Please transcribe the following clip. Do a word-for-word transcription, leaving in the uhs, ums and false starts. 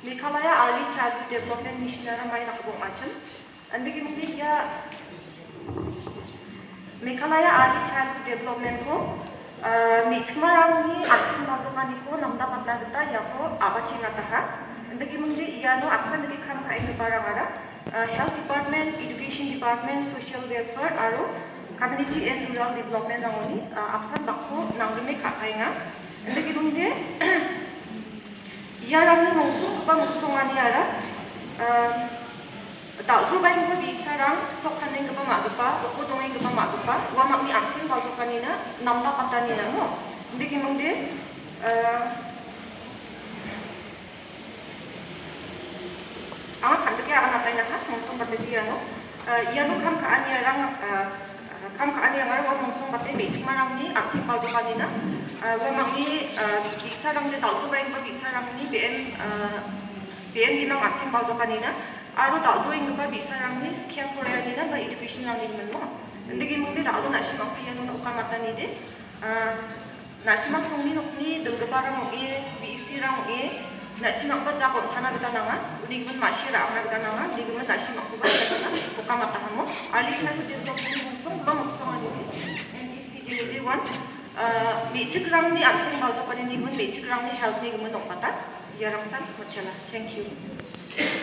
Meghalaya Early Childhood Development Mission-ara mai dakgipa ong·achim. Indake mingde ia Meghalaya Early Childhood Development-ko, ah, me·chikmarangni an·seng baljokaniko namdapatna gita iako a·bachengataha. Indake mingde iano apsan dake kam ka·enggiparangara, ah, Health Department, Education Department, Social Welfare aro Community and Rural Development-rangoni, ah, apsan bakko nangrime ka·paenga. Indake mingde iarangni mongsonggipa mongsonganiara, ah, dal·drobaenggipa bi·sarang, sok kanenggipa ma·gipa, uko dongenggipa ma·gipa, uamangni an·seng baljokanina namdapatanina, no? Indake mingde, ah, anga kandike aganatainaha, mongsong batedi iano. Ah, iano kam ka·aniarang, ah, kam ka·aniarang aro ua mongsong bate me·chikmarangni an·seng baljokanina, ah, uamangni, ah, bi·sarangni dal·drobaenggipa bi·sarangni be·en, ah, be·en bimang an·seng baljokanina, aro dal·droenggipa bi·sarangni skia poraianina ba education-rangni gimin ong·a. Indake mingde dal·o na·simangko iano okamatanide, ah, na·simang songni nokni dilgiparang ong·e, bi·sirang ong·e, na·simangba jako on·pana gita nanga, uni gimin ma·sina ra·angna gita nanga, uni gimin na·simangkoba iano okamataha. Early childhood development-ni mongsong, ba mongsong anini, M E C D one, ah, me·chikrangni an·seng baljokanini gimin, me·chikrangni health-ni gimin ong·bata, iarangsan mitela. Thank you.